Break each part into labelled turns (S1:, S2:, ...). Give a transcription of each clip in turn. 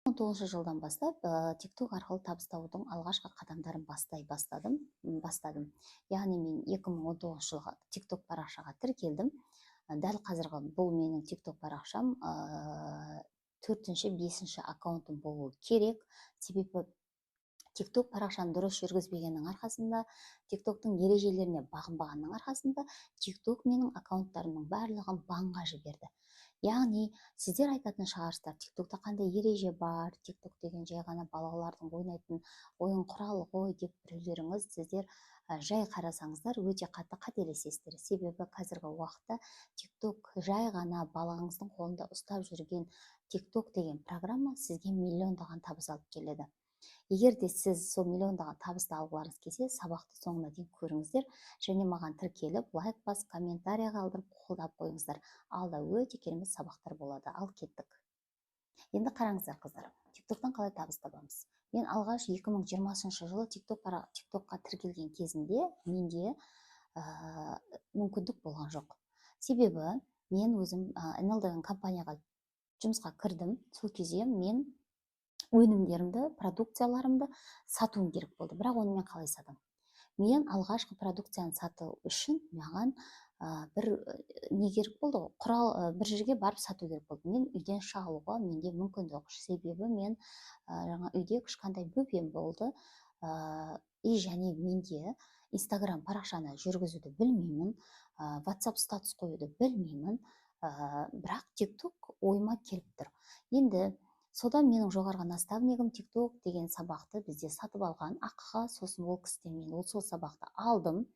S1: 2019 жылдан бастап TikTok арқылы табыс табудың алғашқы қадамдарын бастай бастадым. Яғни мен 2019 жылғы TikTok парақшаға тіркелдім. Дәл қазіргі бұл менің TikTok парақшам төртінші, бесінші аккаунтым болуы керек. Себебі TikTok парақшаны дұрыс жүргізбегеннің арқасында, TikToктың ережелеріне бағынбағанның арқасында TikTok менің аккаунттарымның барлығын банға жіберді. Яғни сіздер айтатын шығарсыздар: «ТикТокта қандай ереже бар? ТикТок деген жай ғана балалардың ойнайтын ойын құралы ғой», — деп біреулеріңіз. Сіздер жай қарасаңыздар, өте қатты қателесесіздер. Себебі қазіргі уақытта ТикТок, жай ғана балаңыздың қолында ұстап жүрген ТикТок деген программа сізге миллиондаған табыс алып келеді. Егер де сіз сол миллиондаған табысты алғыларыңыз келсе, сабақты соңына дейін көріңіздер және маған тіркеліп, лайк басып, комментарий қалдырып, қолдап қойыңыздар. Алда өте керемет сабақтар болады. Ал кеттік. Енді қараңыздар, қыздар, ТикТоктан қалай табыс табамыз? Мен алғаш 2020 жылы ТикТокқа тіркелген кезімде менде мүмкіндік болған жоқ. Себебі мен өзім NL деген компанияға жұмысқа кірдім. Сол кезде мен өнімдерімді, продукцияларымды сатуым керек болды. Бірақ оны мен қалай сатамын? Мен алғашқы продукцияны сату үшін маған бір не керек болды ғой, құрал, бір жерге барып сату керек болды. Мен үйден шыға алуға менде мүмкіндік жоқ, себебі мен жаңа үйде кішкентай бөпем болды. И және менде Инстаграм парақшаны жүргізуді білмеймін, WhatsApp статус қоюды білмеймін, бірақ ТикТок ойыма келіп тұр. Енді содан менің жоғарғы наставнигім ТикТок деген сабақты бізде сатып алған ақыға. Сосын ол кісіден мен ол сол сабақты алдым.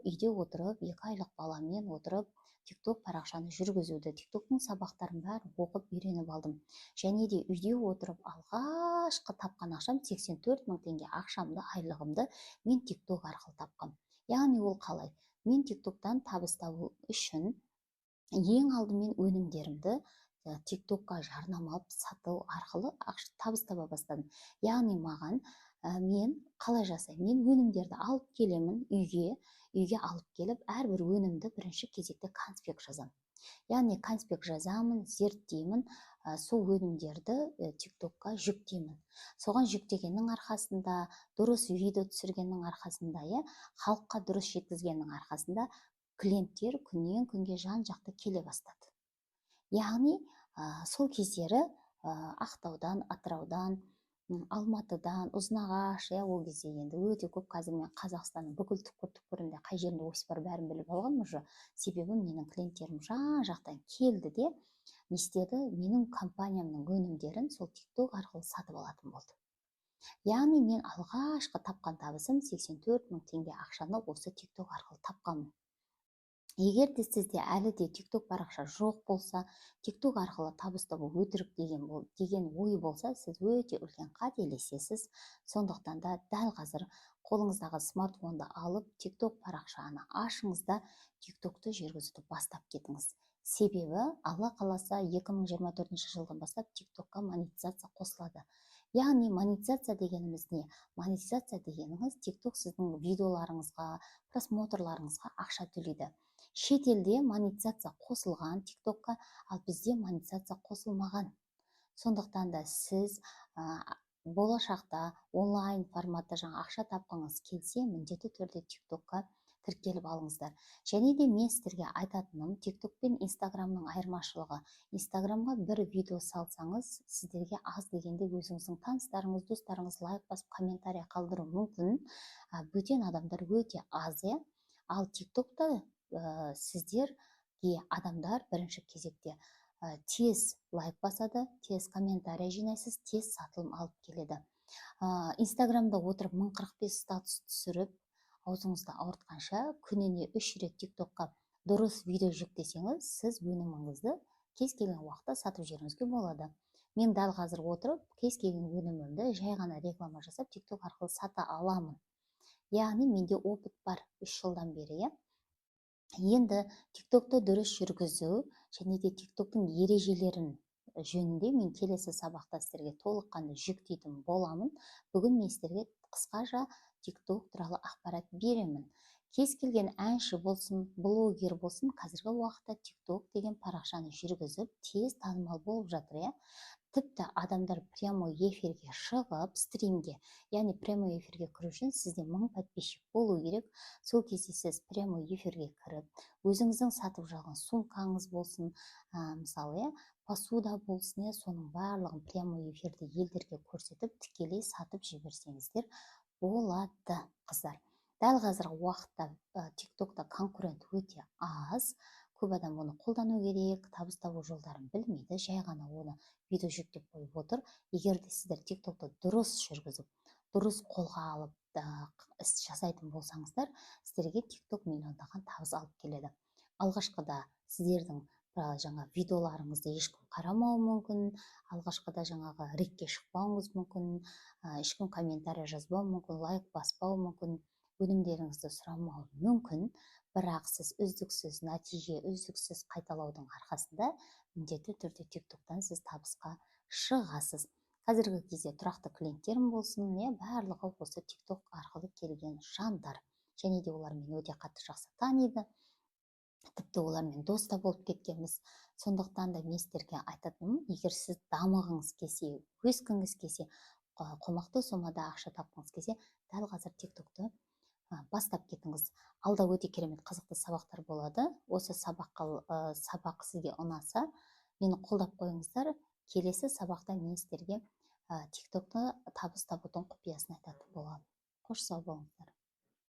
S1: Үйде отырып, 2 айлық баламмен отырып, ТикТок парақшаны жүргізуді, ТикТоктың сабақтарын бәрін оқып, үйреніп алдым. Және де үйде отырып алғашқы тапқан ақшам, 84 мың теңге ақшамды, айлығымды мен ТикТок арқылы тапқам. Яғни ол қалай? Мен ТикТоктан табыс табу үшін ең алдымен өнімдерімді ТикТокқа жарнамалап сату арқылы ақша, табыс таба бастадым. Яғни маған мен қалай жасаймын? Мен өнімдерді алып келемін үйге. Үйге алып келіп, әрбір өнімді бірінші кезекте конспект жазамын. Яғни конспект жазамын, зерттеймін, сол өнімдерді ТикТокқа жүктеймін. Соған жүктегеннің арқасында, дұрыс видео түсіргеннің арқасында, иә, халыққа дұрыс жеткізгеннің арқасында клиенттер күннен күнге жан жақты келе бастады. Яғни сол кездері Ақтаудан, Атыраудан, Алматыдан, Ұзынағаш, иә, ол кезде енді өте көп. Қазір мен Қазақстанның бүкіл түкпір түкпірінде қай жерінде офис бар, бәрін біліп алғанмын уже. Себебі менің клиенттерім жан жақтан келді де, не істеді? Менің компаниямның өнімдерін сол ТикТок арқылы сатып алатын болды. Яғни мен алғашқы тапқан табысым, 84 мың теңге ақшаны осы ТикТок арқылы тапқанмын. Егер де сізде әлі де ТикТок парақша жоқ болса, ТикТок арқылы табыс табу өтірік деген ой болса, сіз өте үлкен қателесесіз. Сондықтан да дәл қазір қолыңыздағы смартфонды алып, ТикТок парақшаны ашыңыз да, ТикТокты жүргізуді бастап кетіңіз. Себебі Алла қаласа, 2024 жылдан бастап ТикТокқа монетизация қосылады. Яғни монетизация дегеніміз не? Монетизация дегеніңіз — ТикТок сіздің видеоларыңызға, просмотрларыңызға ақша төлейді. Шетелде монетизация қосылған ТикТокқа, ал бізде монетизация қосылмаған. Сондықтан да сіз болашақта онлайн форматта жаңа ақша тапқыңыз келсе, міндетті түрде ТикТокқа тіркеліп алыңыздар. Және де мен сіздерге айтатыным: ТикТок пен Инстаграмның айырмашылығы. Инстаграмға бір видео салсаңыз, сіздерге аз дегенде өзіңіздің таныстарыңыз, достарыңыз лайк басып, комментарий қалдыруы мүмкін, бөтен адамдар өте аз, иә. Ал ТикТокта сіздерге адамдар бірінші кезекте тез лайк басады, тез комментарий жинайсыз, тез сатылым алып келеді. Инстаграмда отырып 1045 статус түсіріп, аузыңызды ауыртқанша, күніне үш рет ТикТокқа дұрыс видео жүктесеңіз, сіз өніміңізді кез келген уақытта сатып жіберуіңізге болады. Мен дәл қазір отырып, кез келген өнімімді жай ғана реклама жасап, ТикТок арқылы сата аламын. Яғни менде опыт бар 3 жылдан бері, иә. Енді ТикТокты дұрыс жүргізу және де ТикТоктың ережелерін жөнінде мен келесі сабақта сіздерге толыққанды жүктейтін боламын. Бүгін мен сіздерге қысқаша ТикТок туралы ақпарат беремін. Кез келген әнші болсын, блогер болсын, қазіргі уақытта ТикТок деген парақшаны жүргізіп, тез танымал болып жатыр, иә. Тіпті адамдар прямой эфирге шығып, стримге, яғни прямой эфирге кіру үшін сізде 1000 подписчик болу керек. Сол кезде сіз прямой эфирге кіріп, өзіңіздің сатып жатқан сумкаңыз болсын, мысалы, иә, посуда болсын, иә, соның барлығын прямой эфирде елдерге көрсетіп, тікелей сатып жіберсеңіздер болады, қыздар. Дәл қазіргі уақытта ТикТокта конкурент өте аз. Көп адам оны қолдану керек, табыс табу жолдарын білмейді, жай ғана оны видео жүктеп қойып отыр. Егер де сіздер ТикТокты дұрыс жүргізіп, дұрыс қолға алып, іс жасайтын болсаңыздар, сіздерге ТикТок миллиондаған табыс алып келеді. Алғашқыда сіздердің жаңа видеоларыңызды ешкім қарамауы мүмкін, алғашқыда жаңағы рекке шықпауыңыз мүмкін, ешкім комментарий жазбауы мүмкін, лайк баспауы мүмкін, өнімдеріңізді сұрамауы мүмкін. Бірақ сіз үздіксіз нәтиже, үздіксіз қайталаудың арқасында міндетті түрде ТикТоктан сіз табысқа шығасыз. Қазіргі кезде тұрақты клиенттерім болсын, иә, барлығы осы ТикТок арқылы келген жандар және де олар мені өте қатты жақсы таниды, тіпті олармен дос та болып кеткенбіз. Сондықтан да мен сіздерге айтатыным: егер сіз дамығыңыз келсе, өскіңіз келсе, қомақты сомада ақша тапқыңыз келсе, дәл қазір ТикТокты бастап кетіңіз. Алда өте керемет, қызықты сабақтар болады. Осы сабақ сізге ұнаса, мені қолдап қойыңыздар. Келесі сабақта мен сіздерге ТикТокты табыс табудың құпиясын айтатын боламын. Қош, сау болыңыздар.